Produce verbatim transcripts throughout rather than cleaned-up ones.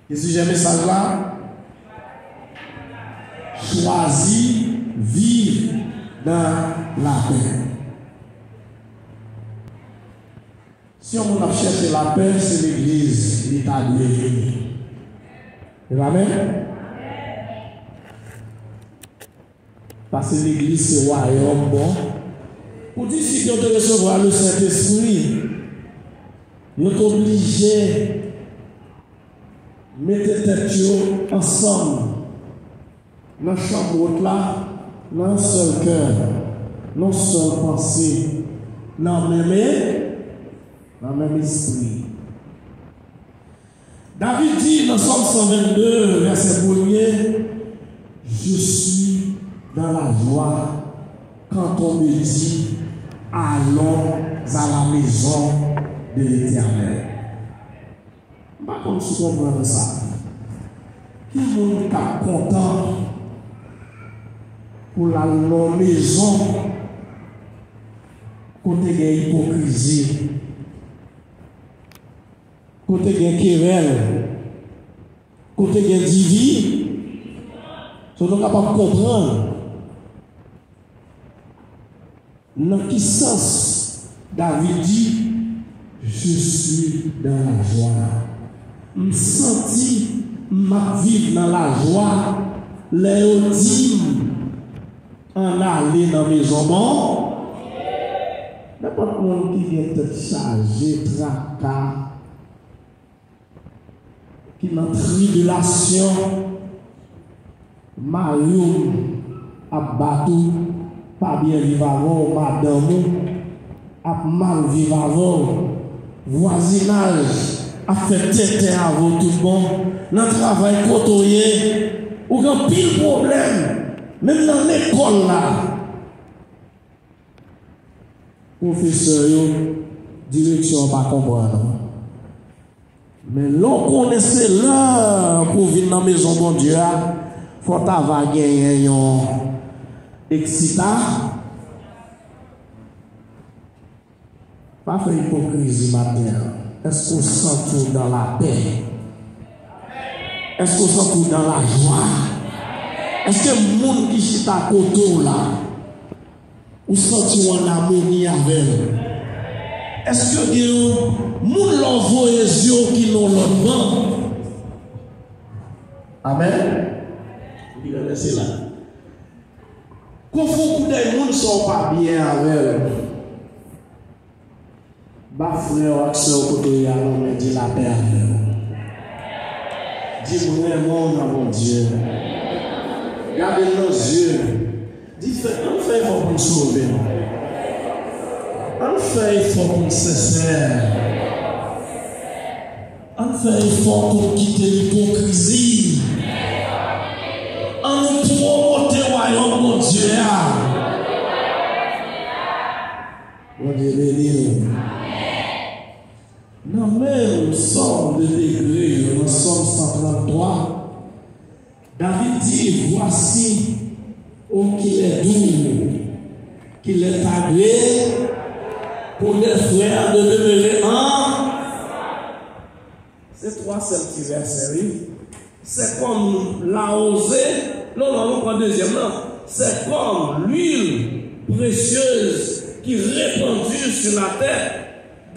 Ki sijè mesaj la? Chwazi viv nan lapè. Si yon moun ap chèche lapè, se legliz li ta dwe vini. Amèn? Paske legliz se wayòm bon. Pou disip yo te resevwa Lesentespri, yo te oblije mete tèt yo ansanm nan chanm wot la, nan yon sèl kè, nan yon sèl panse, nan menm, nan menm espri. David di nan Sòm san vennde, vèsè premye, Je suis dans la joie quand on me dit, allons à la maison de l'Éternel. M pa konn si w konprann sa. Ki moun k ap kontan pou l al nan yon mezon kote gen ipokrizi, kote gen kerèl, kote gen divi? Sou nou kapab konprann nan ki sans David di, Je suis dans la joie. M santi m ap viv nan lajwa lè yo di m, ann ale nan mezon bon. Nenpòt moun ki gen tèt chaje, traka, ki nan tribilasyon, mari w ap bat ou, pa byen viv avè w, madanm ou ap mal viv avè w, vwazinaj ap fè tenten avè w tout bon, nan travay kote w ye, ou gen anpil pwoblèm, menm nan lekòl la. Pwofesè yo, direksyon an pa konprann ou. Men lè w konnen se lè pou w vin nan mezon Bondye a, fò w ta va genyen yon eksita. Pa fè ipokrizi maten an. Èske w santi w nan lapè? Èske w santi w nan lajwa? Èske moun ki chita kote w la, ou santi w an amoni avè l? Èske gen yon moun lè w voye zye w ki nan lòt ban? Amèn. Li renmen sila. Konfo koudèy moun sa w pa byen avè l. Ba frè w ak sè w kote w ye a yon men, di lapè avè w. Di, "M renmen w nan Bondye." Gade l nan zye. Di, "Fè, ann fè efò pou n sove nou. Ann fè efò pou n sensè. Ann fè efò pou n kite ipokrizi. Ann nou pwomote wayòm Bondye a." Bondye beni nou. Nan menm sòm de degre yo, nan Sòm san tranntwa, David di, Voici, oh, qu'il est doux, qu'il est agréable pour des frères de demeurer en. Se twa sèl ti vèsè, wi. C'est comme la rosée. Non, non, nou pran dezyèm nan. C'est comme l'huile précieuse qui répandue sur la tête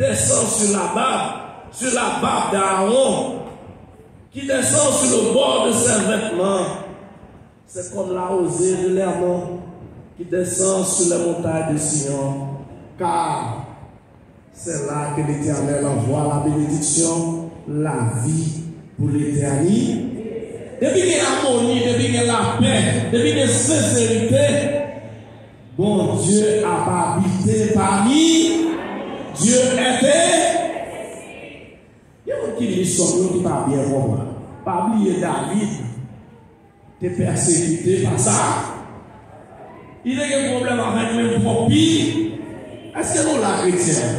descend sur la barbe, sur la barbe d'Aaron, qui descend sur le bord de ses vêtements. C'est comme la rosée de l'Hermon qui descend sur les montagnes de Sion, car c'est là que l'Éternel envoie la bénédiction, la vie pour l'éternité. Depi gen amoni, depi gen lapè, depi gen senserite, Bondye ap abite pami. Dieu est. Gen moun ki li sòm yo ki pa byen konprann. Pa bliye David te pèsekite pa sa. Li te gen pwoblèm avèk menm pwòp fi. Èske nou la, kretyen?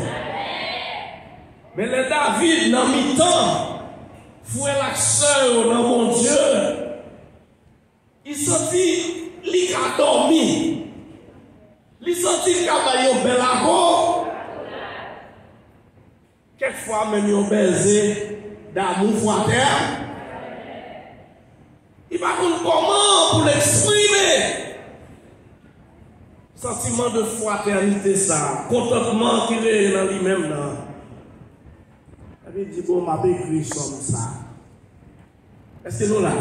Men lè David nan mitan frè l ak sè yo nan Bondye, li santi li ka dòmi. Li santi li ka bay yon bèl akò. Kèk fwa menm yon bèze damou fwatè. pa konn kòman pou l eksprime santiman de fratènite sa, kontantman ki reye nan li menm nan. Epi l di, bon, m ap ekri sòm sa. Èske nou la?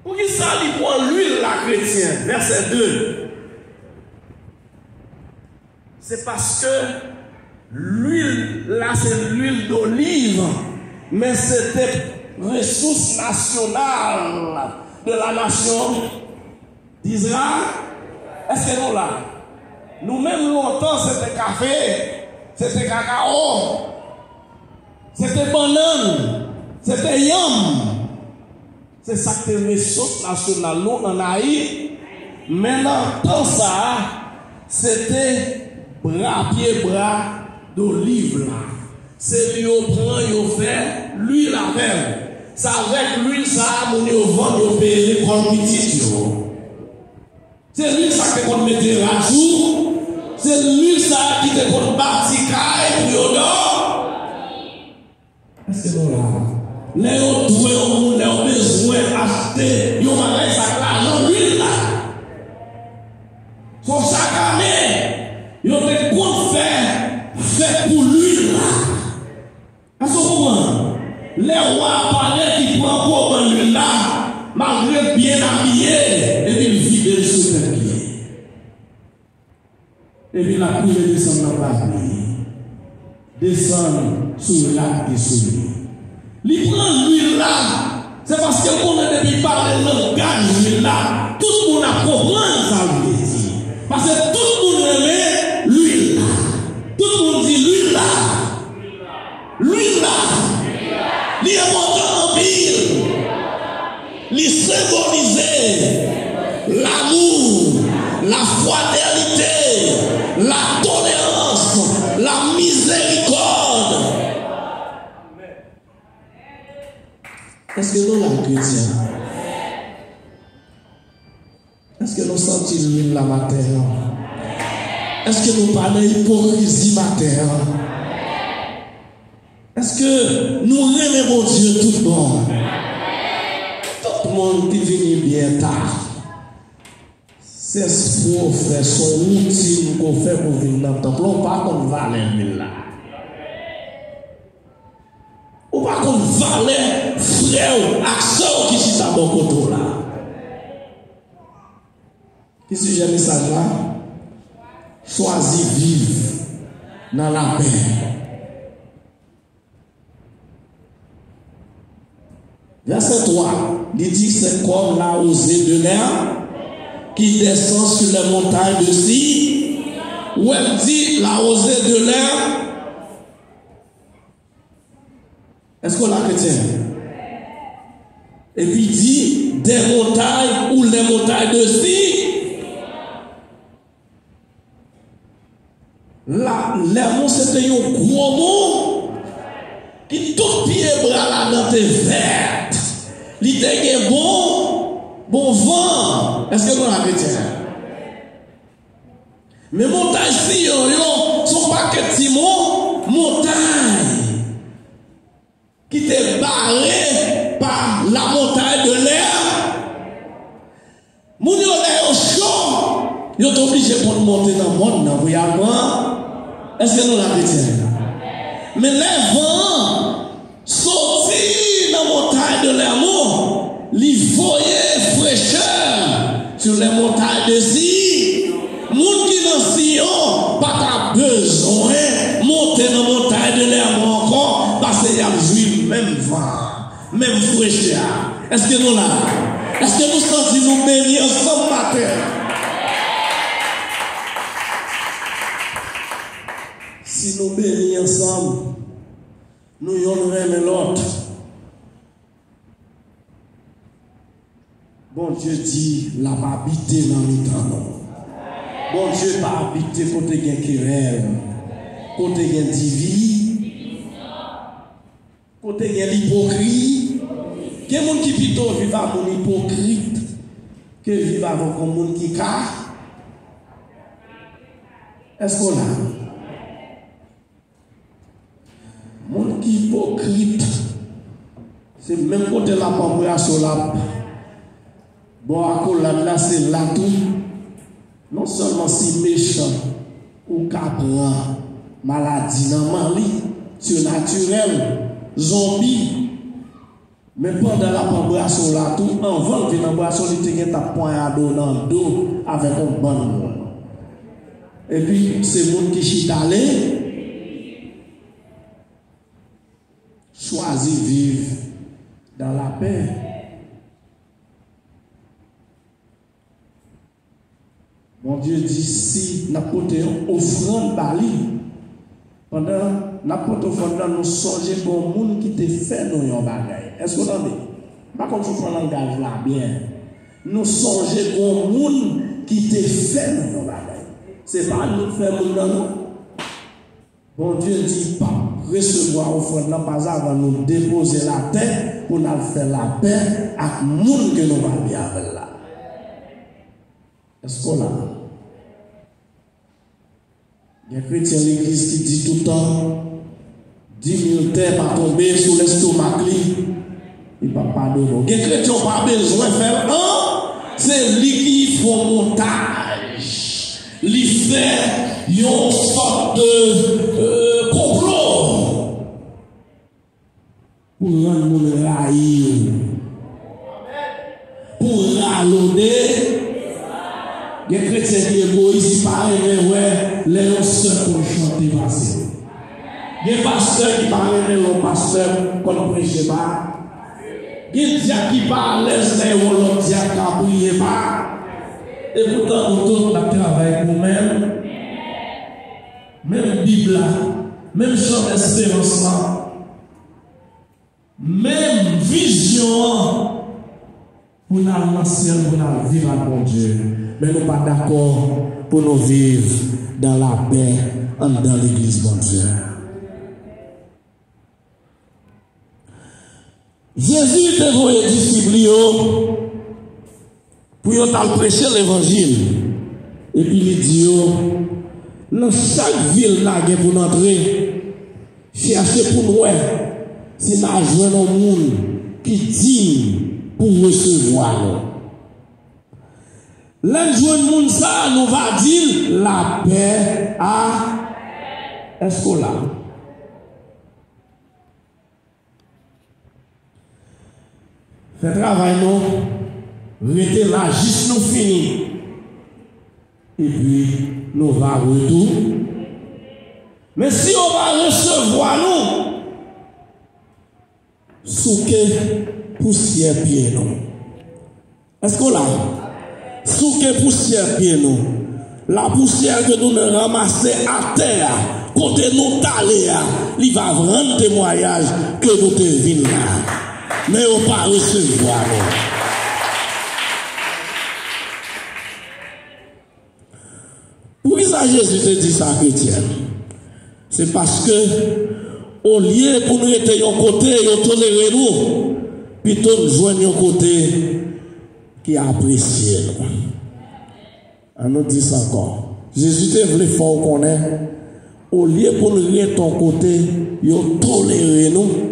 Poukisa li pran lwil la, kretyen? Vèsè de. Se paske lwil la se lwil doliv, men se te resous nasyonal de la nasyon Dizrayèl. Èske nou la? Nou menm lontan se te kafe, se te kakawo, se te bannann, se te yanm. Se sa k te resous nasyonal nou ann Ayiti. Men nan tan sa a, se te bra, pye bra doliv la. Se li yo pran, yo fè lwil avè l. Se avèk lwil sa a, moun yo vann, yo peye lekòl pitit yo. Se lwil sa a ki te konn mete rad sou. Se lwil sa a ki te konn bati kay pou yo dòmi. Èske nou la? Lè yo dwe yon moun, lè yo bezwen achte yon bagay, sa k lajan lwil la. Se yon chak ane, yo te konn fè fèt pou lwil la. Èske w konprann? Lè wa a pale ki pran gwo bann lwil la, malgre l byen abiye, epi l vide l sou tèt li. Epi l ap koule desann nan bab li, desann sou rad ki sou li. Li pran lwil la, se paske l konnen depi l pale langaj lwil la, tout moun ap konprann sa l vle di. Paske tout moun renmen lwil la. Tout moun di lwil la. Lwil la, li enpòtan anpil. Li senbolize lanmou, lafratènite, latolerans, lamizerikòd. Èske nou la, kretyen? Èske nou santi lwil la maten an? Èske nou pa nan ipokrizi maten an? Èske nou renmen Bondye tout bon? Tout moun ki vini byen ta, se espre w fè, se yon woutin ke w fè pou w vin nan tanp lan, ou pa konn valè lwil la. Ou pa konn valè frè w ak sè w ki chita bò kote w la. Ki sijè mesaj la? Chwazi viv nan lapè. Vèsè twa, li di, c'est comme la rosée de l'Orient qui descend sur les montagnes de Sion. Ou wè l di, la rosée de l'Orient. Èske w la, kretyen? Epi di, des montagnes ou les montagnes de Sion. La, lè mou se te yon gwo mou ki tout pye bra ladan te vèt. Li te gen bon, bon van. Èske nou la, kretyen? Men montay Siyon yo, se yon pakèt ti mo-, montay ki te bare pa la montagne de l'Orient. Moun yo, lè yo cho, yo te oblije konn monte nan mòn nan pou y al pran. Èske nou la, kretyen? Men lè van an soti nan montagne de l'Hermon, li voye frechè sou les montagnes de Sion. Moun ki nan Siyon pa ta bezwen monte nan montagne de l'Hermon ankò, paske y ap jwi menm van an, menm frechè a. Èske nou la? Èske nou santi nou beni ansanm maten an? Si nou beni ansanm, nou yonn renmen lòt. Bondye di l ap abite nan mitan nou. Bondye pa abite kote gen kerèl, kote gen divi, kote gen lipokri. Gen moun ki pito viv ak moun ipokrit ke viv avèk yon moun ki ka. Èske w la? Moun ki ipokrit, Se menm kote l ap anbrase w, l ap ba w akolad la, se la tou. Non sèlman si mechan, ou ka pran maladi nan men li, sinatirèl, zonbi. Men pandan l ap anbrase w la tou, anvan l vin anbrase w, li te gentan ap pwanyade w nan do avèk yon bann moun. Epi, se moun ki chita le, chwazi viv dans la paix. Bondye di si n ap pote yon ofrann ba li, pandan n ap pote ofrann nan, nou sonje gen yon moun ki te fè nou yon bagay. Èske w tande? M pa konn si w pran langaj la byen. Nou sonje gen yon moun ki te fè nou yon bagay. Se pa nou k fè moun nan, non. Bondye di l p ap resevwa ofrann nan pa avan nou depoze l atè pou n al fè lapè ak moun ke nou pral byen avè l la. Èske w la? Gen kretyen legliz ki di toutan, di mil tè pa tonbe sou lestomak li. Li p ap padone w. Gen kretyen w pa bezwen fè l, an, se li ki fè yon montaj. Li fè yon sòt de, euh, konplo pou rann moun rayi w, pou ralode. Gen kretyen ki egoyis, li pa renmen wè lè yon sè konn chante pase. Gen pastè ki pa renmen lè yon pastè konn preche pa. Gen dyak ki pa alèz lè yon lòt dyak ka priye pa. Epoutan, nou tout n ap travay pou menm, menm Bib la, menm chan esperans lan, menm vizyon an. Pou n al nan syèl, pou n al viv ak Bondye. Men nou pa dakò pou nou viv dans la paix anndan legliz Bondye. Jezi te voye disip li yo pou yo t al preche levanjil. Epi li di yo, nan chak vil n a gen pou n antre, chèche pou n wè si n a jwenn yon moun ki diy pou resevwa nou. Lè n jwenn moun sa a, nou va di l, lapè a. Èske w la? Fè travay nou, rete la jis nou fini. Epi nou va retounen. Men si yo pa resevwa nou, souke pousyè pye nou. Èske w la? Souke pousyè pye nou. Lapousyè ke nou ranmase atè a, kote nou t ale a, li va rann temwayaj ke nou te vin la. Men yo pa resevwa nou. Poukisa Jezi te di sa, kretyen? Se paske, olye pou n rete yon kote, yo tolere nou, pito n jwenn yon kote ki apresye nou. An nou di sa ankò. Jezi te vle fè w konnen, olye pou n ret yon kote, yo tolere nou,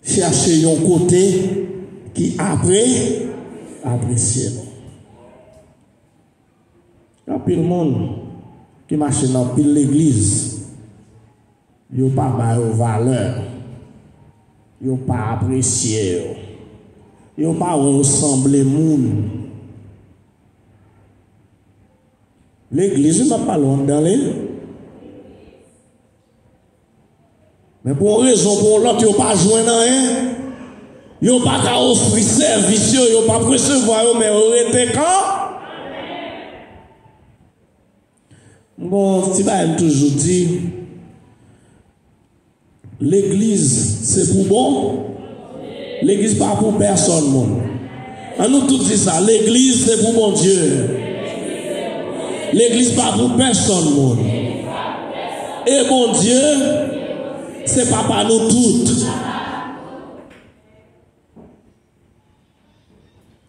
chèche yon kote ki apre, apresye nou. Gen anpil moun ki mache nan anpil legliz, yo pa ba yo valè, yo pa apresye yo, yo pa wè yo sanble moun. Legliz, wi, m ap pale w anndan li. Men pou yon rezon, pou yon lòt, yo pa jwenn anyen. Yo pa ka ofri sèvis yo, yo p ap resevwa yo, men yo rete kan. M gon ti bagay m toujou di, legliz se pou bon. Legliz pa pou pèsonn moun. An nou tout di sa, legliz se pou Bondye. Legliz pa pou pèsonn moun. E Bondye se papa nou tout.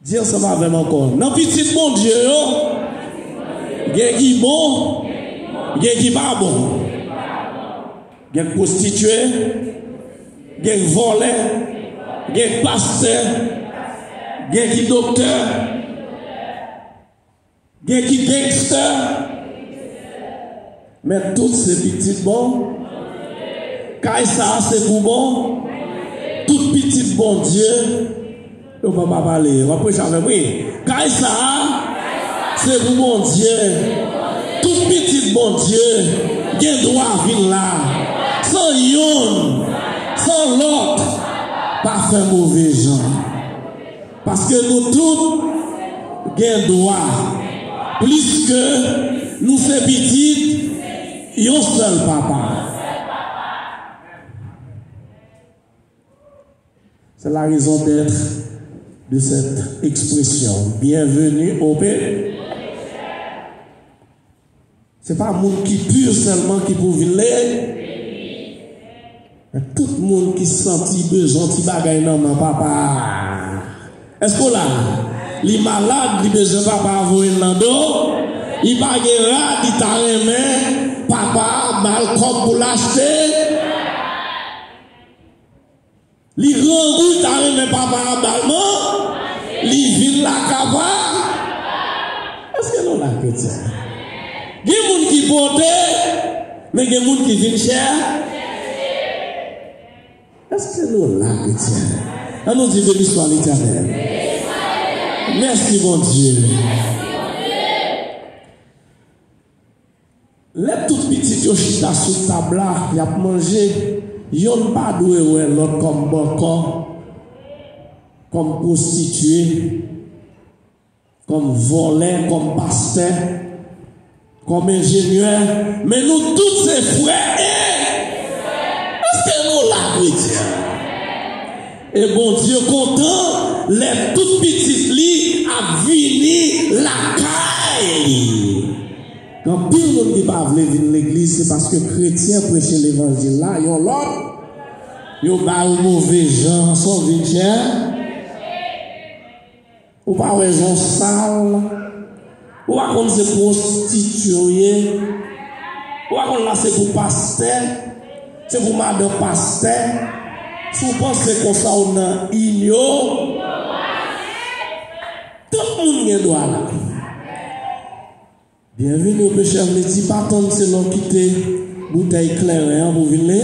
Di ansanm avè m ankò. Nan pitit Bondye yo, gen ki bon, gen ki pa bon. Gen k pwostitye, Gen vòlè, gen pastè, gen ki doktè, gen ki gangstè. Men tout se pitit bon. Kay sa a se pou bon. Tout pitit Bondye. Yo pa pa pale, w ap preche avè m, wi. Kay sa a, se pou Bondye. Tout pitit Bondye gen dwa vin la. San yonn, san lòt, pa fè move jan. Paske nou tout gen dwa. Pliske nou se pitit yon sèl papa. C'est la raison d'être de cette expression. Bienvenue au pays. Se pa moun ki pi sèlman ki pou vin legliz. Men tout moun ki santi bezwen ti bagay nan men papa. Èske w la? Li malad, li bezwen papa a voye l nan do. Li pa gen rad, li ta renmen papa a ba l kòb pou l achte. Li grangou, li ta renmen papa a ba l man, li vin lakay papa. Èske nou la, kretyen? Gen moun ki pote, men gen moun ki vin chè. Èske nou la, kretyen? An nou di, Beni swa Letènèl. Mèsi, Bondye. Lè tout pitit yo chita sou tab la, y ap manje, yonn pa dwe wè lòt kòm bòkò, kòm pwostitye, kòm vòlè, kòm pastè, kòm enjenyè, men nou tout se frè e. Èske nou la, kretyen? E Bondye kontan lè tout pitit li ap vini lakay li. Gen anpil moun ki pa vle vin legliz, se paske kretyen preche levanjil la, yon lòt, yo ba yo move jan, sa w vin chè. Ou pa wè jan w sal, ou pa konn se pwostitye w ye, ou pa konn la se pou pastè, se pou madan pastè, si w panse konsa w nan inyo, tout moun gen dwa la. Byenvini o pechè, vle di pa tann se lè w kite boutèy kleren an pou vin li.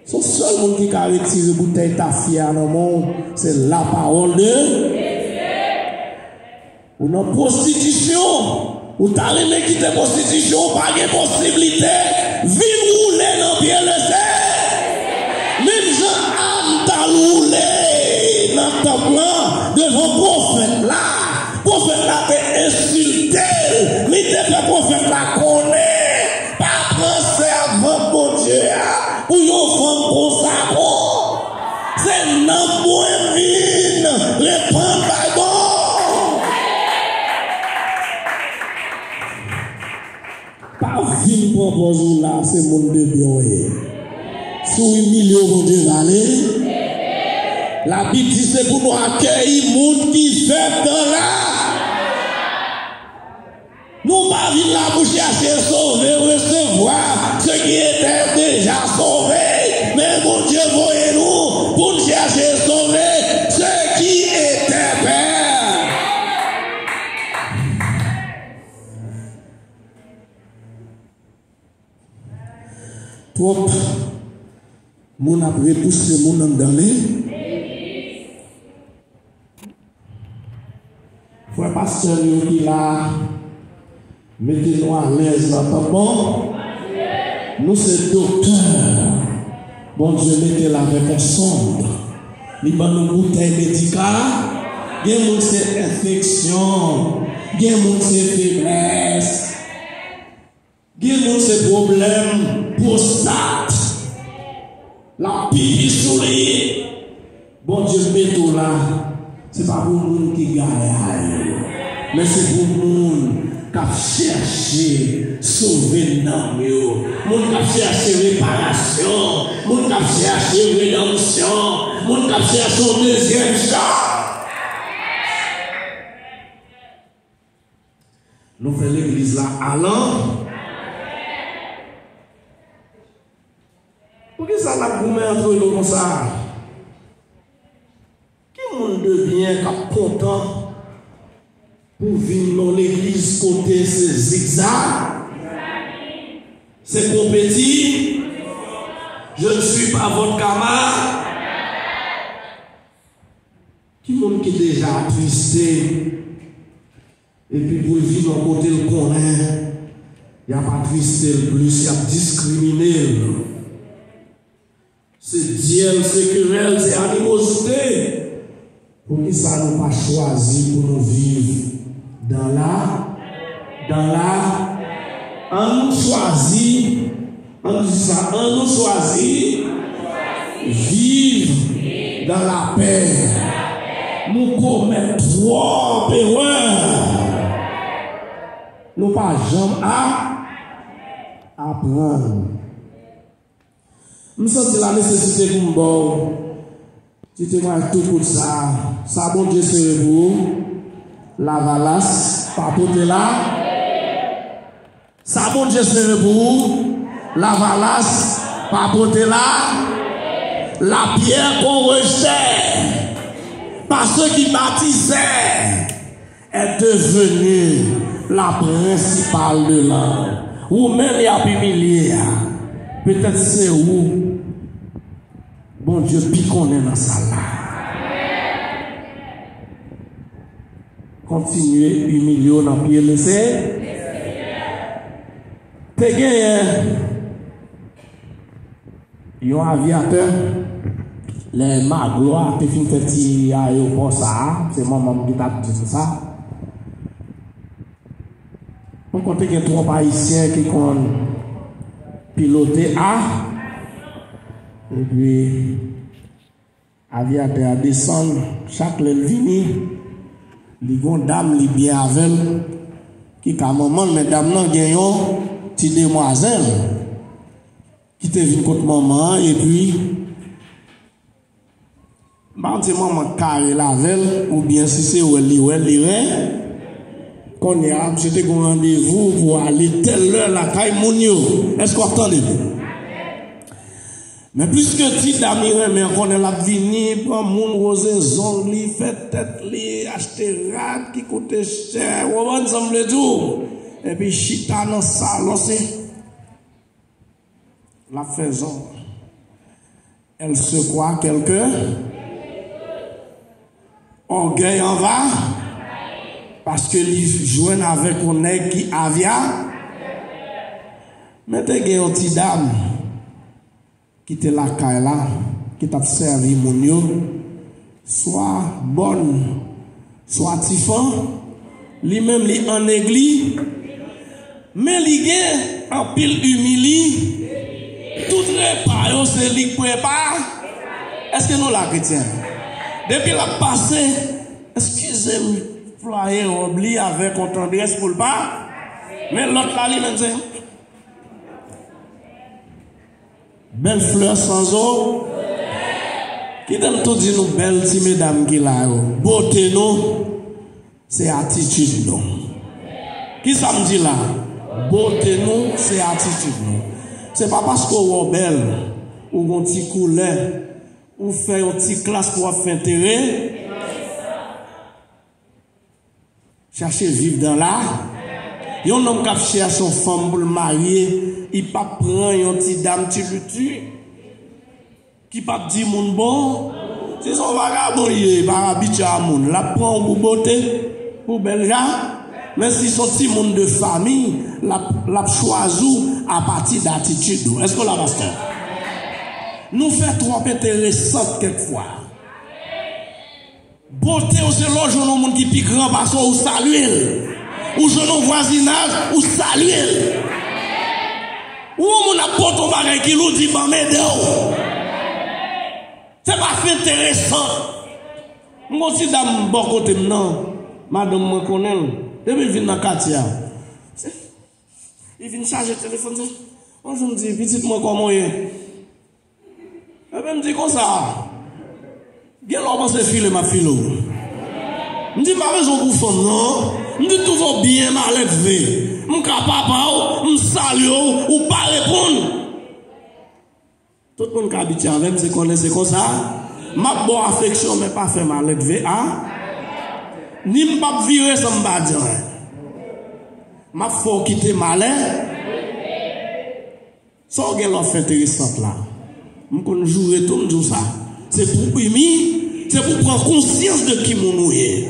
Se yon sèl moun ki ka retire boutèy tafya nan men w, se lapawòl de. Ou nan pwostitisyon, ou ta renmen kite pwostitisyon, ou pa gen posiblite, vin woule nan pye lese. Menm jan Ann t al woule nan tanp lan devan pwofèt la, pwofèt la te ensilte l, li te fè pwofèt la konnen, pa pran sèvant Bondye a pou yon fanm konsa, non. Se nanm mwen vin repann bay bon. Pa vin pran pòz ou la, se moun de byen w ye. Si w imilye w, Bondye va ale. Labib di se pou nou akeyi moun ki fèb nan la. Nou pa vin la pou chèche sove, resevwa se ki ete deja sove. Men Bondye voye nou pou n chèche sove se ki ete pè. Twòp moun ap repouse moun anndan legliz. Frè pastè nou yo ki la, mete nou alèz nan tanp. Nou se doktè. Bondye mete l avèk yon sond. Li ban nou boutèy medikal. Gen moun se enfeksyon. Gen moun se feblès. Gen moun se pwoblèm pwostat. L ap pipi sou li. Bondye mete w la. Se pa pou moun ki gayay, men se pou moun k ap chèche sove nanm yo, moun k ap chèche reparasyon, moun k ap chèche redanmsyon, moun k ap chèche yon dezyèm chans. Nou fè legliz la alan. Poukisa n ap goumen antre nou konsa? Ki moun de byen k ap kontan pou vin nan legliz kote se zigzag, se konpeti, je ne suis pas votre camarade? Ki moun ki deja atriste, epi pou l vin yon kote l konnen y ap atriste l plis, y ap diskrimine l? Se dyèl, se kerèl, se animozite. Poukisa nou pa chwazi pou nou viv dans la, dans la, ann nou chwazi, ann nou di sa, ann nou chwazi viv dans la paix. Nou komèt twòp erè. Nou pa janm a, aprann. M santi la nesesite pou m ba w ti temwayaj tou kout sa a. Sa Bondye sere pou ou, Lavalas, pa pote la. Sa Bondye sere pou ou, Lavalas, pa pote la. La pierre qu'on rejette par ceux qui baptisaient est devenue la principale de langue. Ou menm y ap imilye a, petèt se ou Bondye pi konnen nan sal la. Kontinye imilye w nan pye Leseyè. Te genyen yon avyatè, lè Magloire te fin fè ti ayewopò sa a, se manman m ki t ap di m sa. Mwen konn te gen twòp Ayisyen ki konn pilote a, epi avyatè a desann, chak lè l vini, li gon dam li byen avè l, ki ka manman l, men dam nan gen yon ti demwazèl ki te vin kot manman an, epi m pa konn si manman kare l avè l, oubyen si se wè li wè, li wè. Kounye a, misye te gon randevou pou ale tèl lè lakay moun yo. Èske w ap tande m? Men pliske ti dam li renmen an, konnen l ap vini, pran moun, woze zong li, fè tèt li, achte rad ki koute chè, w konprann sa m vle di w? Epi chita nan salon, se l ap fè zong. Elle se croit quelque orgueil anva, paske li jwenn avèk yon nèg ki avya. Men te gen yon ti dam ki te lakay la, ki t ap sèvi moun yo, swa bòn, swa tifan, li menm li annegli, men li gen anpil imili, tout repa yo se li k prepa. Èske nou la, kretyen? Depi l ap pase, eskize m, plwaye wòb li avèk yon tandrès pou l pa, men lòt la, li menm se bèl flè san zo. Kite m tou di nou bèl ti medam ki la yo. Bote nou, se atitid nou. Kisa m di la? Bote nou, se atitid nou. Se pa paske w wè w bèl, ou gon ti koulè, ou fè yon ti klas pou w ap fè enterè. Chache viv dans la. Yon nonm k ap chèche yon fanm pou l marye, li p ap pran yon ti dam ti liti ki p ap di moun bon. Si se yon vagabon li ye, li pa abitye a moun, l ap pran w pou bote, pou bèl ja. Men si se yon timoun de fanmi, l ap, l ap chwazi w apati d atitid ou. Èske w la, pastè? Nou fè twòp enteresan kèk fwa. Bote w se lè w jwenn yon moun ki pi gran pase w, ou salye l. Ou jwenn yon vwazinaj, ou salye l. Ou yon moun ap pote yon bagay ki lou, di, "Ban m ede w." Se pa fè enteresan. M gon ti dam bò kote m nan, madanm mwen konnen l. Depi l vin nan katye a, li vin chaje telefòn, se, yon jou m di, "Pitit mwen, kòman w ye?" Epi m di konsa, "Gen lè w panse file m ap file w." M di, "M pa bezwen w pou fanm non." M di, "Twouve w byen, maledve. M ka papa w, m salye w, ou pa reponn." Tout moun k abitye avè m, se konnen se konsa. M ap ba w afeksyon, men pa fè malelve a. Ni m p ap vire san m pa di anyen. M ap fè w kite malè. Sa w gen lè w fè enteresant la? M konn joure tou, m di w sa. Se pou w imi, se pou w pran konsyans de ki moun ou ye.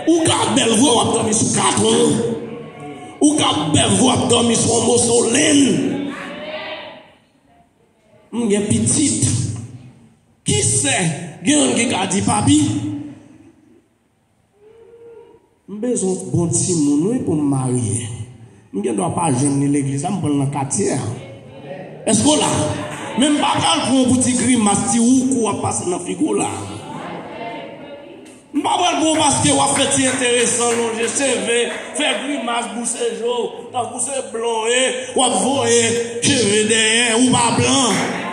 Ou ka bèl vre, w ap dòmi sou katon. Ou ka bèl vre, w ap dòmi sou yon moso lenn. M gen pitit. Ki sè? Gen youn ki ka di, "Papi, m bezwen yon bon timoun, wi, pou m marye." M gen dwa pa jwenn li legliz la, m pran l nan katye a. Èske w la? Men m pa pral pran w pou ti grimas, ti woukou w ap pase nan figi w la. M pa pral pran w paske w ap fè ti enteresan, lonje cheve, fè grimas, bouse je w, tankou se blan w ye, w ap voye cheve dèyè, ou pa blan.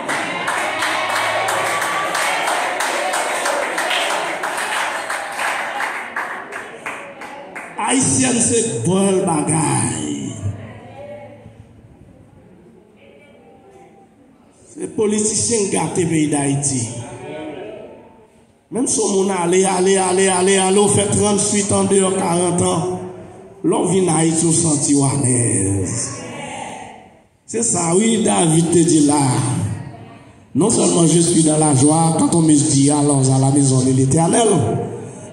Ayisyèn se bèl bagay. Se politisyen k gate peyi Dayiti. Menm si yon moun ale, ale, ale, ale, ale, ou fè tranntuit an deyò, karant an, lè w vin Ayiti, ou santi w alèz. Se sa, wi, David te di la. Non seulement je suis dans la joie quand on me dit, allons à la maison de l'Éternel,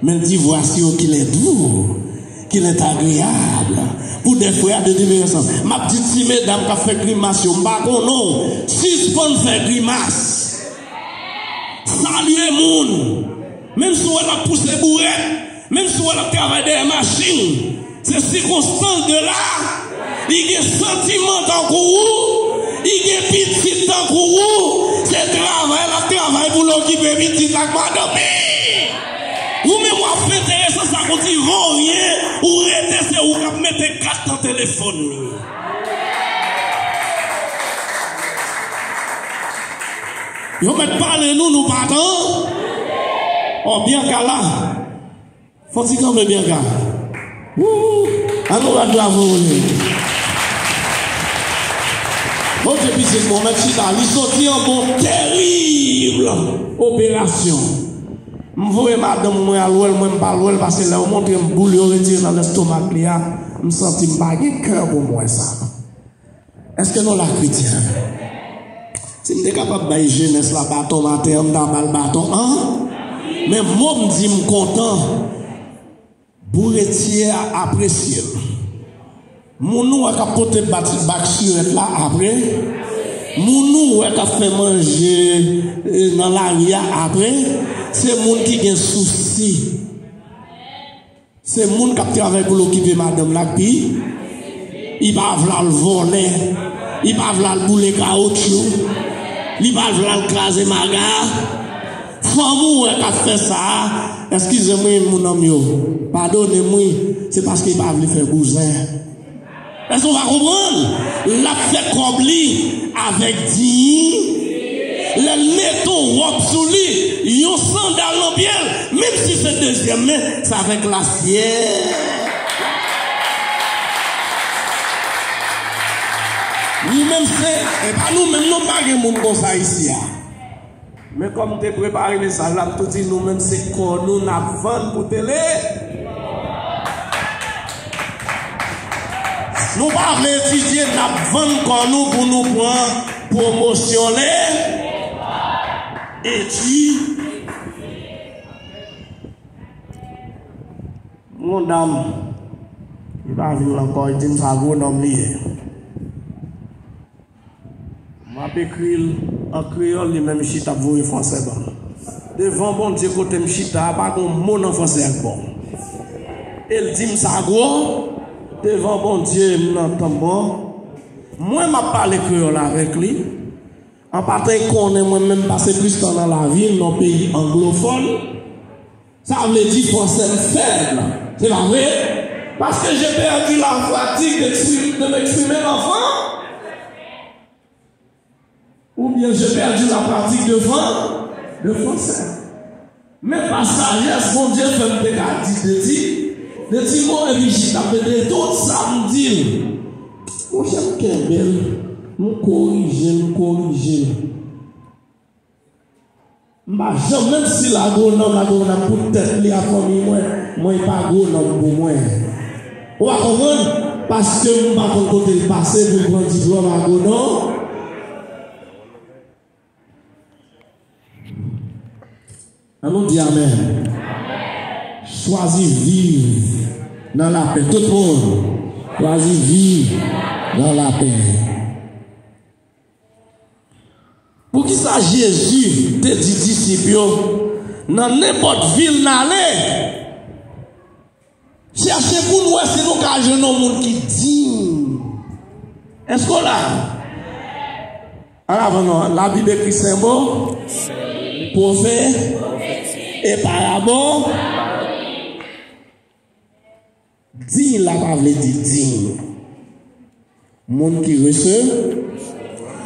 mais il dit, voici qu'il est doux, qu'il est agréable pour des frères de demeurer ensemble. M ap di ti medam k ap fè grimas yo, m pa konnen w, sispann fè grimas. Salye moun. Menm si w wè l ap pouse bourèt, menm si w wè l ap travay dèyè machin, se sikonstans de la, li gen santiman tankou ou, li gen pitit tankou ou, se travay l ap travay pou l okipe pitit ak madanm li. Ou menm w ap fè enteresan sa konn ti voryen, ou rete se ou k ap mete kat nan telefòn li. Yo mèt pale nou, nou pa tan. Oh, Bianca la. Fò ti kanpe Bianca. Wouhou! An nou bat bravo pou li. Bondye pitit mwen, mèt chita. Li soti anba yon tèrib operasyon. M voye madanm mwen al wè l, mwen m pa al wè l, paske lè yo montre m boul yo retire nan lestomak li a, m santi m pa gen kè pou m wè sa. Èske nou la, kretyen? Si m te kapab bay jenès la baton maten an, m ta ba l baton an. Men mo m di m kontan. Bouretye a apresye l. Moun ou wè k ap pote bak, bak sirèt la apre. Moun ou wè k ap fè manje, eh, nan lari a apre. Se moun ki gen sousi. Se moun k ap travay pou l okipe madanm l ak pi. Li pa vle al vòlè. Li pa vle al boule kawotchou. Li pa vle al kraze maga. Fanm ou wè k ap fè sa a, eskize m wi, moun an m yo, padone m wi, se paske li pa vle fè bouzen. Èske w pa konprann? L ap fè kòb li avèk diyite. Lè l mete yon wòb sou li, yon sandal nan pye l, menm si se dezyèm men, se avèk lasyèt. Nou menm se, e pa nou menm non, pa gen moun konsa isi a. Men kòm m te prepare mesaj la, m tou di nou menm se kò nou n ap vann pou tele. Nou pa vle etidye, n ap vann kò nou pou nou pran pwomosyon le. Eti. Yon dam, li pa vin ankò, li di m sa gwo nonm li ye. M ap ekri l an kreyòl, li menm chita ap voye fransè ban m. Devan Bondye kote m chita a, pa gen yon mo nan fransè ak bon. E l di m sa gwo, devan Bondye m nan tanp mwen. Mwen m ap pale kreyòl avèk li. An patan, li konnen mwen menm pase plis tan nan lavi m nan yon peyi anglofòn. Sa vle di fransè m fèb. Se pa vre? Parce que j'ai perdu la pratique d'exprim-, de m'exprimer en fran-, ou bien j'ai perdu la pratique de fran-, de français. Men pa sajès, Bondye fè m te ka di de ti, de ti mo, epi chita mete tout sa m di l. Monchè, m kenbe l, m korije l, m korije l. M pa janm, menm si l agwonòm, l agwonòm pou tèt li ak fanmi mwen, mwen pa agwonòm pou mwen. Ou pa konprann? Paske m pa konn kote l pase pou l pran diplòm agwonòm. Ann nou di amèn. Chwazi viv nan lapè. Tout moun, chwazi viv nan lapè. Poukisa Jezi te di disip yo, nan nenpòt vil n ale, chèche pou n wè si nou ka jwenn yon moun ki diy? Èske w la? An avan non, Labib ekri senbò, pwofet, e parabòl. Diy la pa vle di diy. Moun ki rese,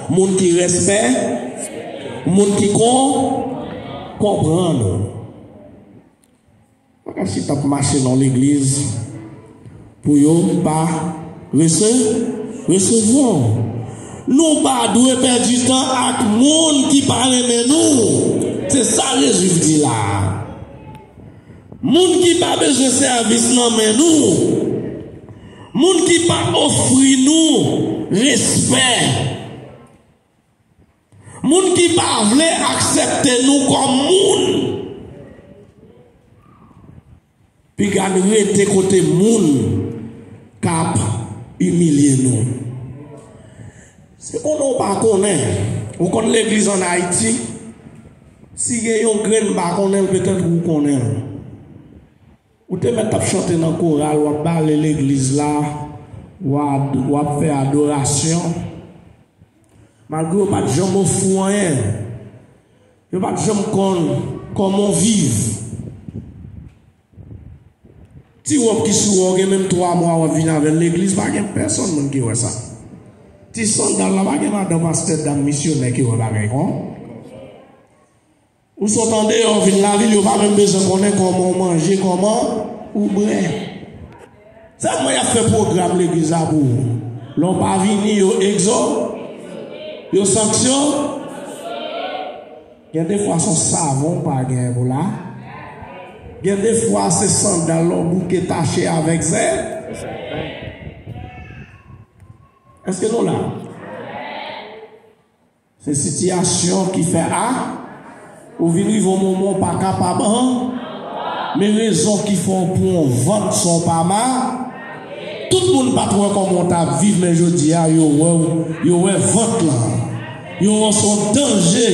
moun ki respè, moun ki kon, konprann. Pa ka chita ap mache nan legliz pou yo pa rese, resevwa w. Nou pa dwe pèdi tan ak moun ki pa renmen nou. Se sa Jezi di la. Moun ki pa bezwen sèvis nan men nou. Moun ki pa ofri nou respè. Moun ki pa vle aksepte nou kòm moun. Piga n rete kote moun k ap imilye nou. Se konnen w pa konnen. Ou konn legliz ann Ayiti? Si gen yon grenn m pa konnen l, petèt ou konnen l. Ou te mèt ap chante nan koral, w ap bale legliz la, w a, w ap fè adorasyon. Malgre yo pa t janm ofri w anyen. Yo pa t janm konn kòman w viv. Ti wòb ki sou ou, gen menm twa mwa w ap vin avè l legliz, pa gen pèsonn moun ki wè sa. Ti sandal la, pa gen madan pastè, dam misyonè ki wè bagay kon. Ou sot andeyò, vin lavil, yo pa menm bezwen konnen kòman w manje, kòman ou bwè. Sèlman y ap fè pwogram legliz la pou ou. Lè w pa vini, yo egzo, yo sanksyon. Gen de fwa se yon savon w pa gen pou la. Gen de fwa se sandal w bouke tache avèk sèl. Èske nou la? Se sitiyasyon ki fè a, ou vin rive yon moman w pa kapab an, men rezon ki fè w pran yon vant san w pa ma, tout moun pa t wè kòman w t ap viv, men jodi a, yo wè w, yo wè vant lan. Yo wè w se yon danje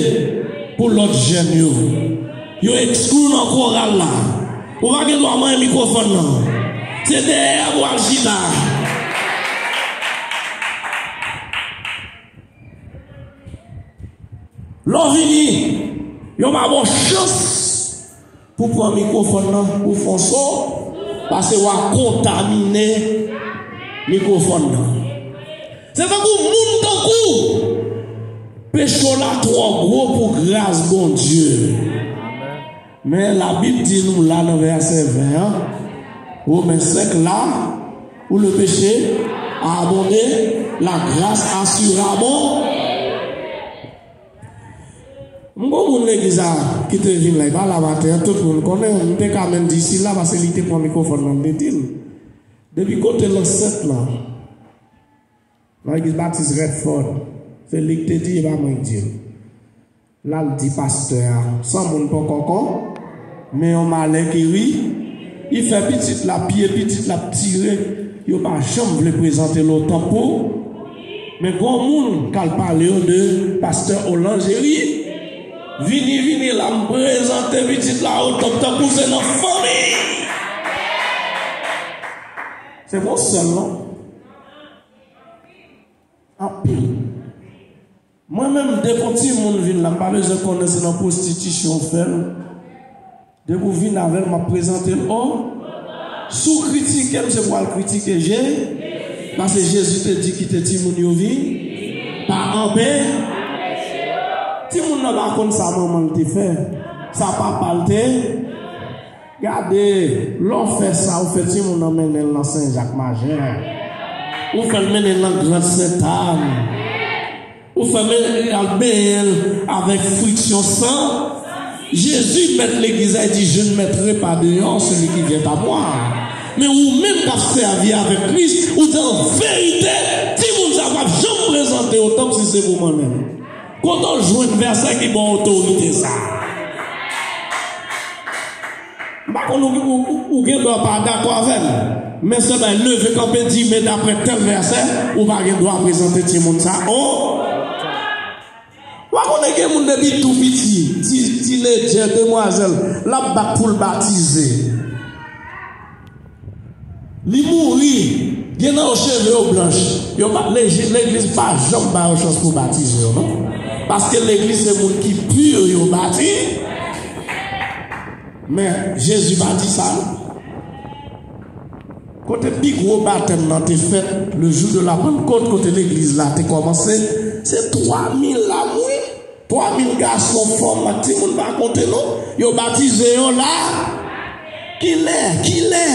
pou lòt jèn yo. Yo ekskli w nan koral la. Ou pa gen dwa manyen mikwofòn nan. Se dèyè a pou w al chita. Lè w vini, yo pa ba w chans pou pran mikwofòn nan, pou fè yon so, paske w a kontamine mikwofòn nan. Se tankou moun tankou w, peche w la twò gwo pou gras Bondye. Men Labib di nou la nan vèsè ven an, Women senk la, où le péché a abondé, la grâce a surabondé. M gon moun legliz la ki te vin la, li pa la maten an, tout moun konnen, m te ka menm di sila paske li te pran mikwofòn nan, m te di l. Depi kote lansèt lan, nan legliz batis Redford, se li k te di, e pa mwen k di l. L al di pastè a, san moun poko kon, men yon malè ki ri, li fè pitit la, pye pitit la ap tire, yo pa janm vle prezante l o tanp pou. Men gon moun k al pale yo de pastè Olanjeri, vini, vini la, m prezante pitit la o tanp tankou se nan fanmi. Se bon sèl non. Anpil. Mwen menm, depi yon timoun vin la, m pa bezwen konnen se nan pwostitisyon w fè l. Depi w vin avè l, m ap prezante l o. Si w kritike m, se pou w al kritike Je-, paske Jezi te di kite timoun yo vin, pa anpe. Timoun nan pa konn sa manman l te fè, sa papa l te. Gade, lè w fè sa, ou fè timoun nan mennen l nan Sen Jak Majè. Ou fè l mennen l nan Grand Sentàn. Ou fè mennen l al benyen l avèk friksyon san. Jezi, mèt legliz la, di, "Je ne mettrai pas dehors celui qui vient à moi." Men ou menm k ap sèvi avèk Kris, ou di, "An verite, timoun sa p ap janm prezante yo tanp si se pou mwen menm." Kote w jwenn vèsè ki ba w otorite sa a? M pa konn, ou, ou, ou, ou gen dwa pa dakò avè m, men sèlman leve kanpe di, "Men daprè tèl vèsè, ou pa gen dwa prezante timoun sa a." O! Ou pa konnen gen moun depi tou piti, ti, tinedjè, demwazèl, l ap bat pou l batize. Li mouri, gen nan yo cheve yo blanch. Yo pa, leji-, legliz pa janm ba yo chans pou batize yo, non. Paske legliz se moun ki pi yo bati. Men, Jezi pa di sa, non. Kote pi gwo batèm nan te fèt, le jour de la Pentecôte, kote legliz la te kòmanse, se twa mil la mouri. Twa mil gason, fanm ak timoun pa konte non. Yo batize yo la. Kilè, kilè,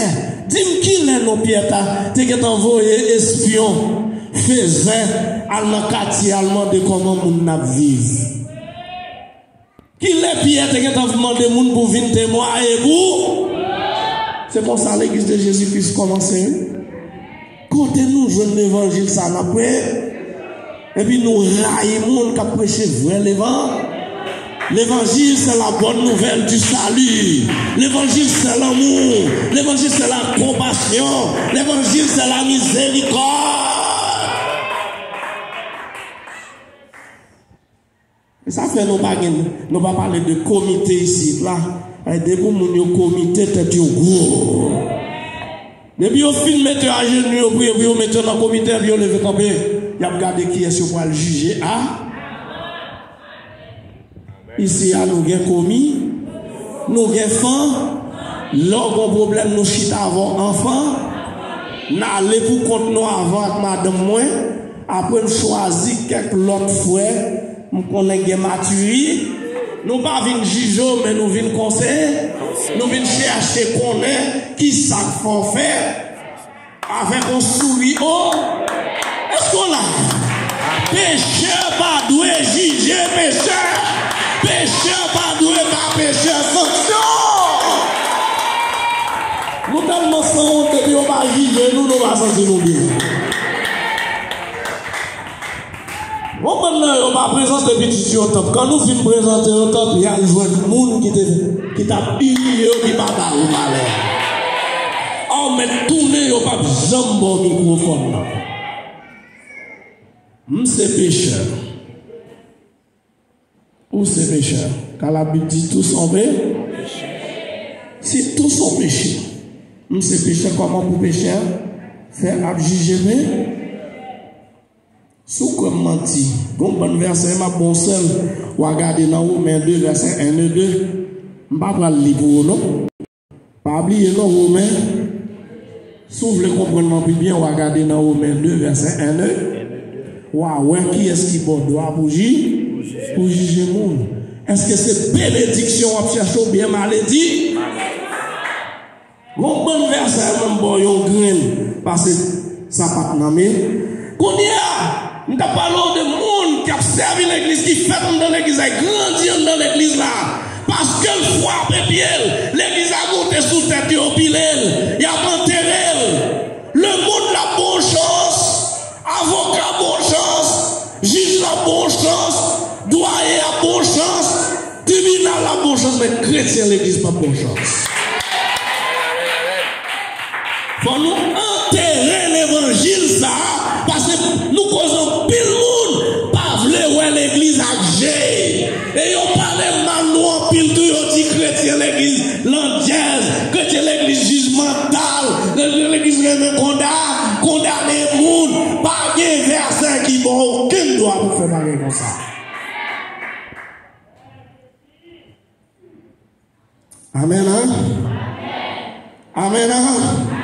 di m kilè non Pyè ta te gentan voye espyon, fezè, al nan katye, al mande kòman moun n ap viv? Kilè Pyè te gentan mande moun pou vin temwaye pou? Se konsa legliz de Jezi Kris kòmanse, wi. Kote nou jwenn levanjil sa n ap preche? Epi nou rayi moun k ap preche vrè levan-, levanjil, c'est la bonne nouvelle du salut. Levanjil, c'est l'amour. Levanjil, c'est la compassion. Levanjil, c'est la miséricorde. E sa fè nou pa gen, nou pa pale de komite isit la. E depi moun yo komite, tèt yo gwo. Depi yo fin mete yo ajenou, yo priye pou yo mete yo nan komite, epi yo leve kanpe, y ap gade kiyès yo pral jije a. Isi a, nou gen komi, nou gen fan. Lè w gen pwoblèm, nou chita avè w anfan. N ale pou kont nou avan ak madanm mwen. Apre n chwazi kèk lòt frè, m konnen gen matiri. Nou pa vin jije w, men nou vin konseye. Nou vin chèche konnen ki sa k fè w fè avèk yon souri o. Èske w la? Pechè pa dwe jije pechè. Pechè pa dwe ba pechè sanksyon. Nou tèlman sanwont, depi yo pa jije nou, nou pa santi nou byen. Bon, bann nan yo pa prezante pitit yo tanp. Kan nou fin prezante yo tanp, y al jwenn moun ki te, ki t ap imilye yo, ki pa ba yo valè. A w mèt tounen, yo p ap janm ba w mikwofòn nan. M se pechè. Ou se pechè. Kan Labib di tous sont pé-, si tous sont péchés, m se pechè, kòman pou pechè fè ap jije m? Si w kwè m manti, gon bann vèsè m ap ba w sèl, w a gade nan Women de, vèsè en e de. M pa pral li pou ou non. Pa bliye non, Women. Si w vle konprann mwen pi byen, w a gade nan Women de, vèsè en e. W a wè kiyès ki ba w dwa pou ji-, pou jije moun. Èske se benediksyon w ap chèche oubyen maledi? Gon bann vèsè, mwen m ba w yon grenn, pase sapat nan men. Kounye a, m t ap pale w de moun k ap sèvi legliz, ki fèt anndan legliz la, grandi anndan legliz la. Paske l frape pye l, legliz la monte sou tèt yo, yo pile l, y ap antere l. Lemonn la ap ba w chans, avoka ap ba w chans, jij la ap ba w chans, dwaye ap ba w chans, tribinal la ap ba w chans, men kretyen legliz p ap ba w chans. Fò nou antere levanjil sa a, paske nou koz anpil moun pa vle wè legliz ak je. E yo pale mal nou anpil tou, yo di kretyen legliz landjèz, kretyen legliz jijmantal, kretyen legliz renmen konda-, kondane moun. Pa gen vèsè ki ba w okenn dwa pou fè bagay konsa. Amèn, an? Amèn, an?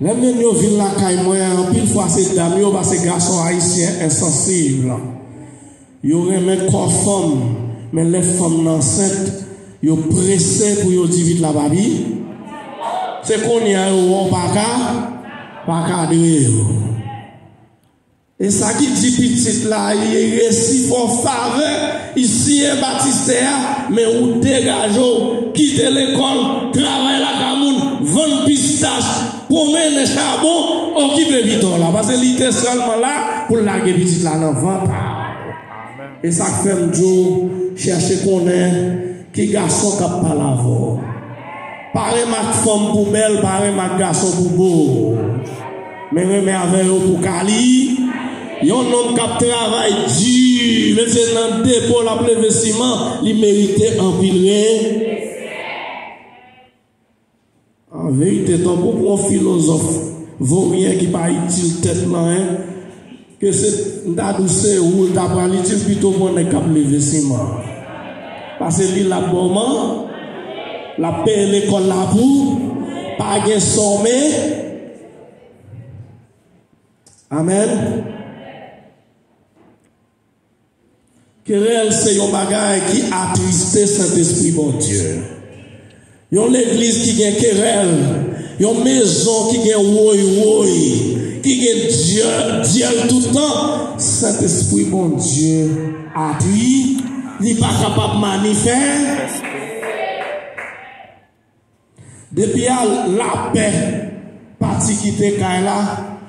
Lè m menm yo vin lakay mwen, anpil fwa se dam yo, paske gason ayisyen ensansib. Yo renmen kò fanm, men lè fanm nan ansent, yo prese pou yo di vit la, papi. Se kounye a yo wè w pa ka, pa kadre yo. E sa ki di pitit la, li resi fè w favè, li siyen batistè a, men ou degaje w, kite lekòl, travay lakay moun, vann pistach, pwomennen chabon, okipe pito w la. Paske li te sèlman la pou l lage pitit la nan vant a. E sa k fè m di w, chèche konnen ki gason k ap pale avè w. Pa renmen ak fanm pou bèl, pa renmen ak gason pou bo. Men renmen avè yo pou kali. Yon nonm k ap travay di, menm se nan depo l ap leve siman, li merite anpil re. An verite, tankou pou yon filozòf voryen ki pa itil tèt nan anyen, ke se, m ta di w se ou l ta pral itil, pito pran nèg k ap leve siman. Paske li l ap ba w man, l ap peye lekòl la pou, pa gen sòmen. Amèn. Kerèl se yon bagay ki atriste Sentespri Bondye. Yon legliz ki gen kerèl, yon mezon ki gen woy woy, ki gen dyè-, dyèl tout tan, Sentespri Bondye atri, li pa kapab manifè. Depi a lapè pati kite kay la,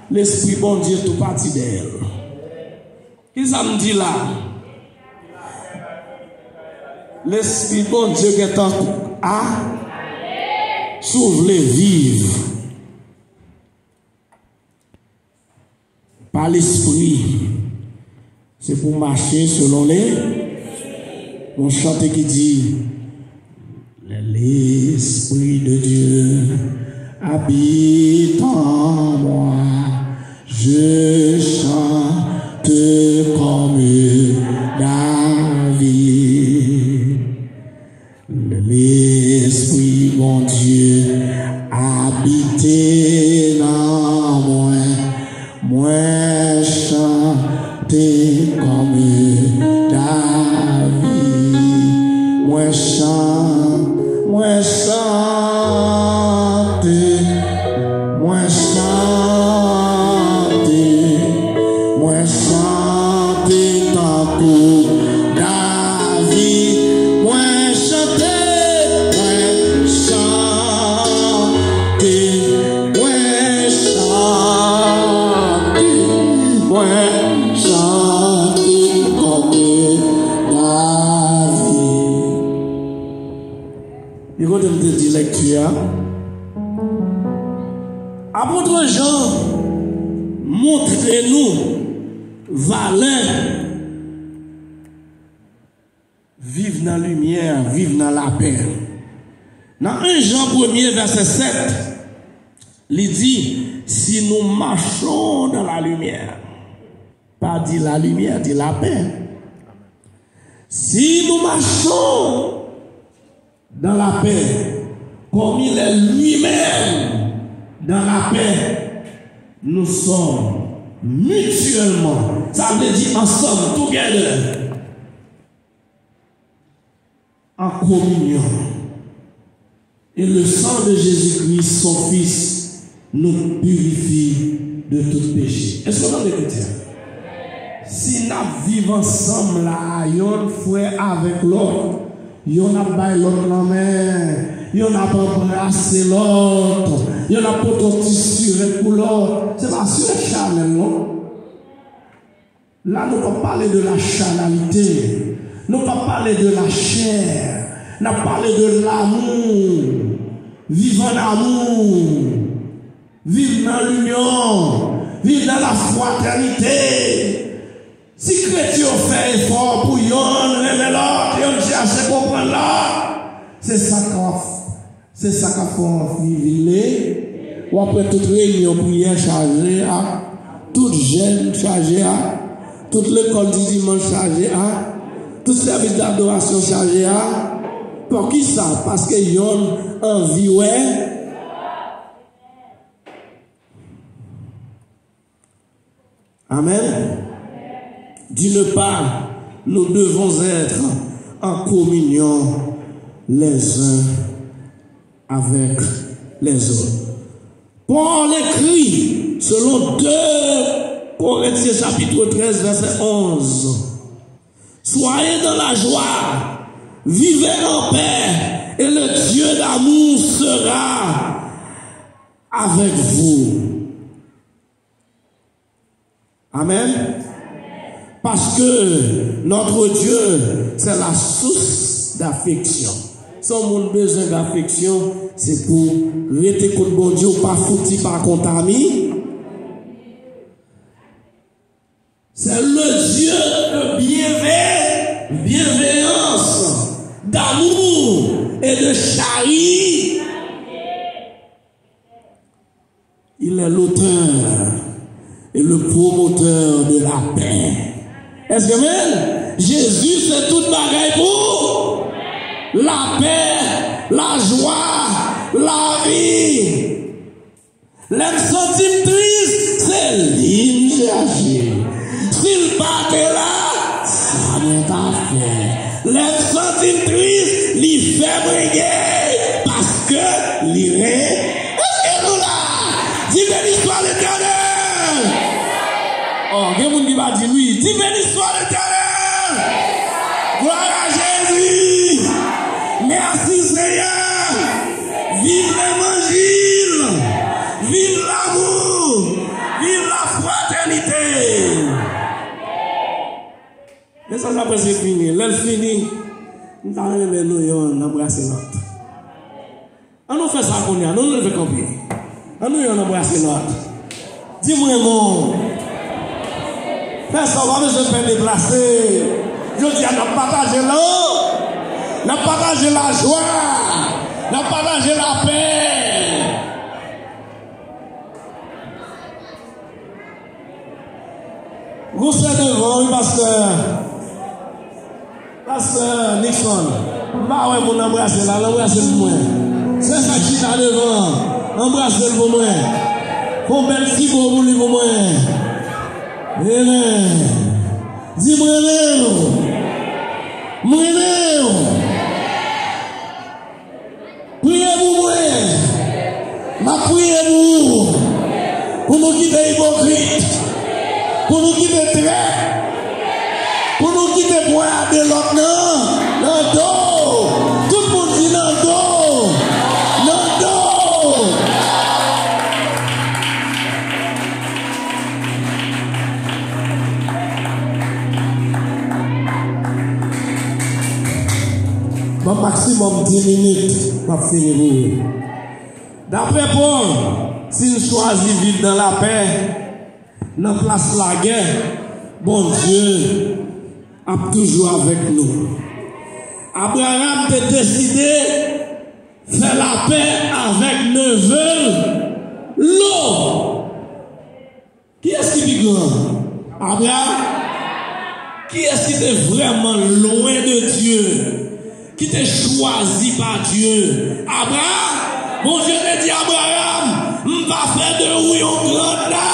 Lespri Bondye tou pati dèyè l. Kisa m di la? Lespri Bondye gentan a, si w vle viv pa Lespri, se pou mache selon le, yon chante ki di, L'Esprit de Dieu habite en moi, je chante comme David. Lespri Bondye abite nan mwen, mwen chante kòm David. Mwen chan-, mwen chante, mwen chante, mwen chante tankou David. Mwen chante, mwen chante, mwen chante, mwen chante kòm David. Li kote m te di lèkti a. Apot Jan montre nou valè viv nan limyè, viv nan lapè. Nan en Jan premye vèsè sèt, li di, si nous marchons dans la lumière, pa di la lumière, di lapè. Si nous marchons dans la paix, comme il est lui-même dans la paix, nous sommes mutuellement, sa vle di ansanm, together, en communion. Et le sang de Jésus-Christ, son Fils, nous purifie de tout péché. Èske w tande kretyen? Si n ap viv ansanm la, yonn frè avèk lòt, yonn ap bay lòt lanmen, yonn ap anbrase lòt, yonn ap pote yon ti sirèt pou lòt, se pa sirèt chanèl non. La, nou p ap pale de la chanalite. Nou p ap pale de la chè. N ap pale de lamou. Viv an amou. Viv nan linyon. Viv nan lafratènite. Si kretyen yo fè efò pou yonn renmen lòt, yonn chèche konprann lòt, se sa k ap Se sa k ap fè w anvi vin le. W ap wè tout reyinyon priyè chaje a, tout jèn chaje a, tout lekòl di dimanch chaje a, tout sèvis dadorasyon chaje a. Poukisa? Paske yonn anvi wè. Amen. D'une part, nous devons être en communion les uns avec les autres. Paul écrit selon deux Corinthiens chapitre treize, verset onze. Soyez dans la joie, vivez en paix, et le Dieu d'amour sera avec vous. Amen. Parce que notre Dieu, c'est la source d'affection. Si yon moun bezwen afeksyon, se pou rete kot Bondye, ou pa fouti pa kontamine. C'est le Dieu de bienve-, bienveillance, d'amour et de charité. Il est l'auteur et le promoteur de la paix. Èske amen? Jezi se tout bagay pou lapè, lajwa, lavi. Lè m santi m tris, se li m chache. Si l pa te la, sa mwen ta fè? Lè m santi m tris, li fè mwen gay, paske li ren. Èske nou la? Di, béni soit l'Éternel! Oh, gen moun ki pa di wi. Di, béni soit l'Éternel! Gloire à Jésus! Merci Seigneur! Viv levanjil! Viv lanmou! Viv la fratènite! Mesaj la prèske fini. Lè l fini, m ta renmen nou yonn anbrase lòt. An nou fè sa kounye a, nou leve kanpe. An nou yonn anbrase lòt. Di, m renmen w. Fè sa, w pa bezwen pè deplase. Jodi a, n ap pataje lanmou. N ap pataje lajwa. N ap pataje lapè. Gon sè devan, wi, pastè. Pastè Nixon, m pa wè moun anbrase la, l anbrase pou mwen. Sè sa k chita devan, anbrase l pou mwen. Fè yon bèl ti bo pou li pou mwen. Amen. Di, m renmen w. M renmen w. Priye pou mwen. M ap priye pou ou. Pou nou kite ipokrit. Pou nou kite trèt. Pou nou kite pwen a de lòt nan, nan do. Tout moun di nan do. Nan do. Ban m maksimòm dis minit, m ap fini pou ou. Daprè Pòl, si n chwazi viv nan lapè, nan plas lagè, Bondye ap toujou avèk nou. Abraram te deside fè lapè avèk neve l, Lot. Kiyès ki pi gran? Abraram. Kiyès ki te vrèman lwen de Dye? Ki te chwazi pa Dye? Abraram. Bondye te di Abraram, m va fè de ou yon gran nasyon.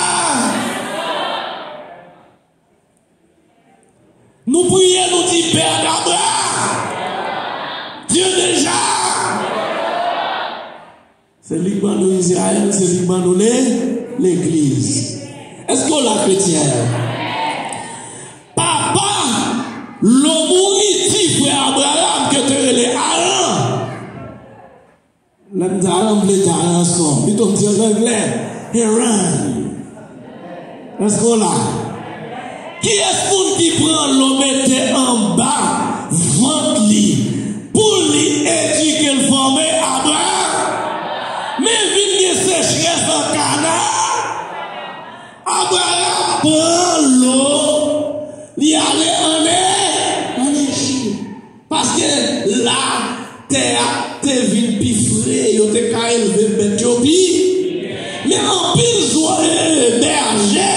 Nou priye, nou di, Père d'Abraham, Dieu déjà. Se li k ban nou Izrayèl, se li k ban nou le, legliz. Èske w la, kretyen? Papa Lot mouri, ti frè Abraram ke te rele Aran. Lè m di Aran, m vle di Aran sòm. Pito m di an anglè, Haran. Èske w la? Kiyès moun ki pran Lot mete anba vant li pou li edike l, fòme Abraram? Men vin gen sechrès an Kanan. Abraram pran Lot, li ale ann, ann Ejip. Paske la, tè a te vin pi fre, yo te ka elve bèt yo pi. Men anpil zwa, e, bèje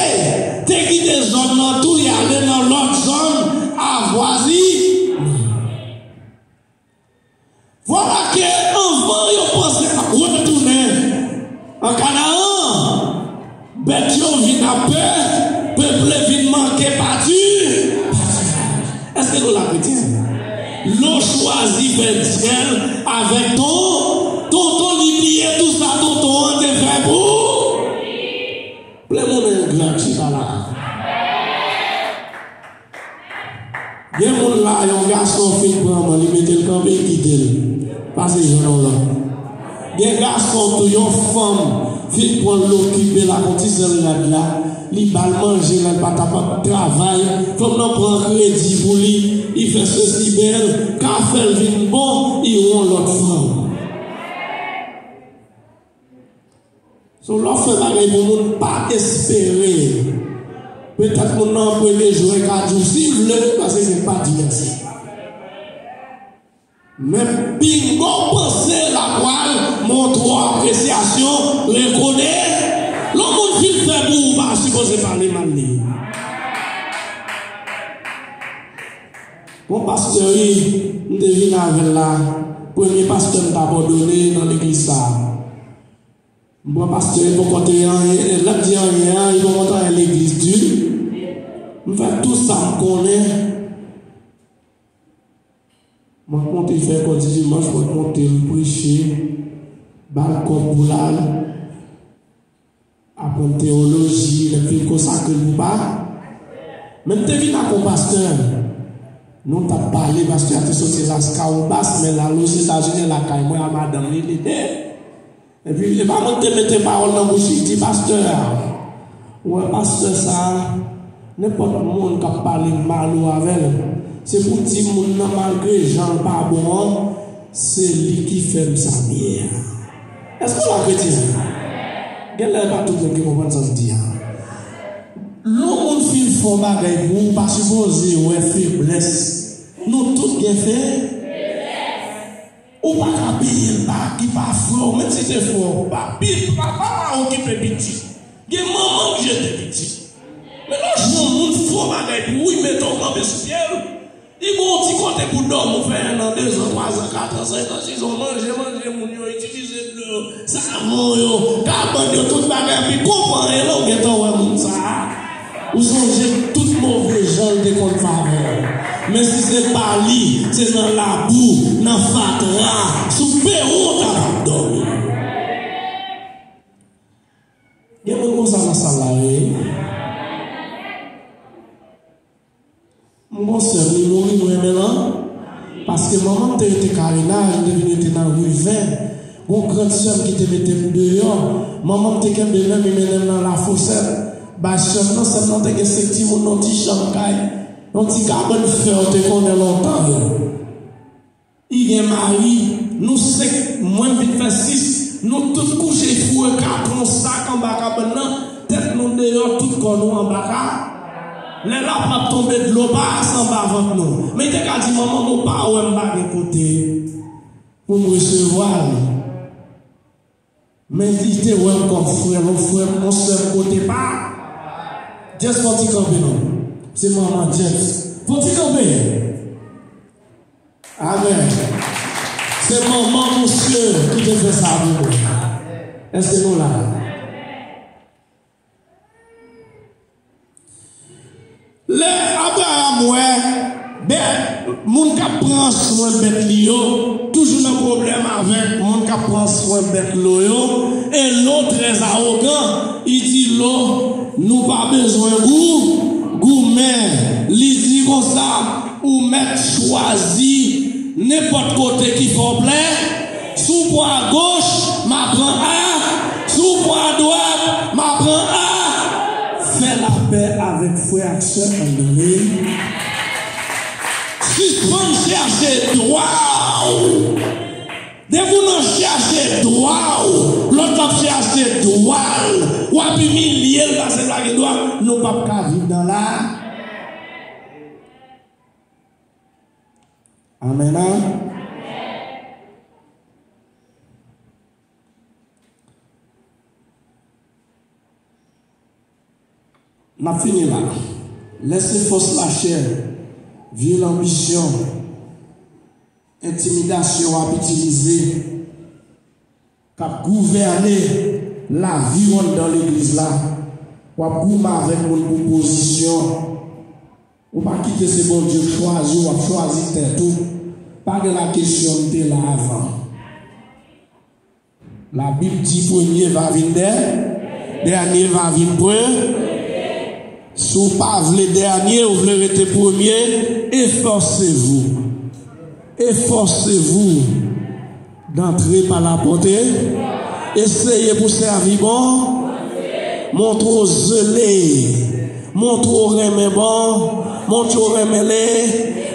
te kite zòn nan tou, y ale nan lòt zòn avwazinan. Vwala ke anvan yo panse ap retounen an Kanaan, bèt yo vin ap pè, peple vin manke pati. Èske nou la, kretyen? Lot chwazi fè dyèl avèk ton, tonton li bliye tou sa tonton an te fè pou. Ple moun nan yon gran chita la. Gen moun la, yon gason fin pran man, li mete l kanpe, li kite l. Pase jwenn yon lòt. Gen gason tou, yon fanm fin pran l, l okipe l ak yon ti sèl rad la, li ba l manje, lè l pa t ap travay, fanm nan pran kredi pou li, li fè sesi bèl, ka fè l vin bon, li wè yon lòt fanm. So, lè w fè bagay pou moun, pa espere. Petèt moun nan premye jou ka di w si l vle, paske se pa di mèsi. Men pinga w panse l ap pral montre w apresyasyon, rekonèt. Lè yon moun fin fè pou ou, pa sipoze pale mal li. Bon pastè, wi, m te vin avè l la. Premye pastè m t abandone nan legliz sa a. M pran pastè, li poko te anyen, lè m di anyen an, li poko t anyen legliz di. M fè tout sa m konnen. Mwen t monte fè kò di dimanch, mwen t monte l preche, ba l kòb pou l al aprann teyoloji, lè m fin konsakre l pou pa. Men m te vin ak yon pastè. Nou t ap pale, pastè a te soti Las Cahobas, men l al Ozetazini lakay mwen a madanm li, li te. Epi, e pa mwen ki te mete pawòl nan bouch li, di pastè a, ou wè pastè sa a, nenpòt moun k ap pale mal ou avè l, se pou di moun nan, malgre jan l pa bon an, se li ki fè m sa m ye a. Èske w la, kretyen? Genlè e pa tout moun ki konprann sa m di a. Lè yon moun fin fè yon bagay pou ou, ou pa sipoze wè feblès. Nou tout gen fe. Ou pa ka peye l pa ki pa frè w, menm si se frè w, pa pi, pa, pa, pa okipe pitit. Gen manman k jete pitit. Men lè w jwenn yon moun fè yon bagay pou ou, li mete w kanpe sou pye l. Li ba w yon ti kote pou dòmi, ou fè en an, de zan, twa zan, kat an, senk an, sis an, manje, manje moun yo, itilize dlo yo, savon yo, kabann yo, tout bagay, epi konprann lè w gentan wè moun sa a. Ou sonje tout move jan l te konn favè w. Men si se pa li, se nan labou, nan fatra, sou pewon w ta pral dòmi. Gen moun konsa nan sal la, wi. M gon sè m, li mouri, m renmen l, paske manman m te rete Karenaj, m te vin rete nan ri ven. Gon grann sè m ki te mete m deyò. Manman m te kenbe men m, li mennen m nan Lafosèt. Bay sè m nan, sè m nan te gen senk timoun nan yon ti chanm kay, yon ti kabann fè w te konnen lontan yo. Li gen mari, nou senk, mwen m vin fè sis, nou tout kouche, foure katran, sak anba kabann nan, tèt nou deyò, tout kò nou anba ka. Lè lapli ap tonbe, dlo pa sanba vant nou. Men li te ka di, manman m, ou pa wè m pa gen kote pou m resevwa l. Men li te wè m kòm frè l, yon frè m, yon sè m kote pa. James, fè yon ti kanpe non. Se manman James. Fè yon ti kanpe. Amèn. Se manman misye ki te fè sa pou mwen. Èske nou la? Lè Abraram wè bèt, moun k ap pran swen bèt li yo, toujou nan pwoblèm avèk moun k ap pran swen bèt Lo yo, e Lo trè awogan, li di Lo, nou pa bezwen gou, goumen. Li di konsa, ou mèt chwazi nenpòt kote ki fè w plè, si w pran agoch, m a pran a, si w pran adwat, m a pran a. Fè lapè avèk frè ak sè anndan li. Sispann chèche dwa w. Depi w nan chèche dwa w, lòt la ap chèche dwa l. W ap imilye l paske l pa gen dwa. Nou p ap ka viv nan la. Amèn, a? N ap fini la. Lè se fòs lachè, vye lanbisyon, entimidasyon w ap itilize, k ap gouvène lavi w anndan legliz la, w ap goumen avèk moun pou pozisyon. Ou pa kite se Bondye k chwazi w, w ap chwazi tèt ou. Pa gen la kesyon m te la avan. Labib di premye va vin dè, dènye va vin pre. Si w pa vle dènye, ou vle rete premye, Efforcez-vous. Efforcez-vous d'entrer par la porte. Eseye pou sèvi bon. Montre w zele. Montre w renmen bon. Montre w renmen le.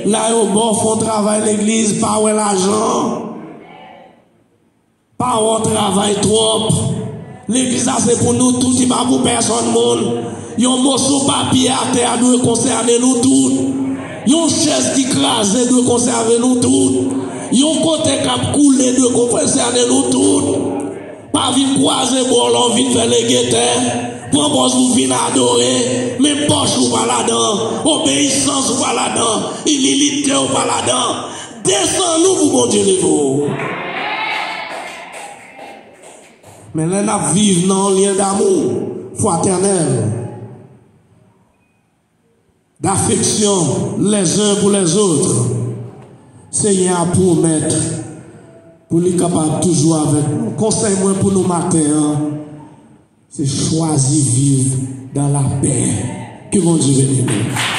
La yo ba w fè yon travay legliz, pa wè lajan. Pa wè w travay twòp. Legliz la se pou nou tout, li pa pou pèsonn moun. Yon moso papye atè a dwe konsène nou tout. Yon chèz ki kraze dwe konsène nou tout. Yon kote k ap koule dwe konsène nou tout. Pa vin kwaze bò w lè w vin fè legetè. Pran pòz ou vin adore, men pòch ou pa ladan, obeyisans ou pa ladan, imilite ou pa ladan. Desann ou pou Bondye leve w. Men lè n ap viv nan yon lyen damou fratènèl, d'affection les uns pour les autres, Senyè a pwomèt pou li kapab toujou avèk nou. Konsèy mwen pou nou maten an, se chwazi viv dans la paix. Ke Bondye beni nou.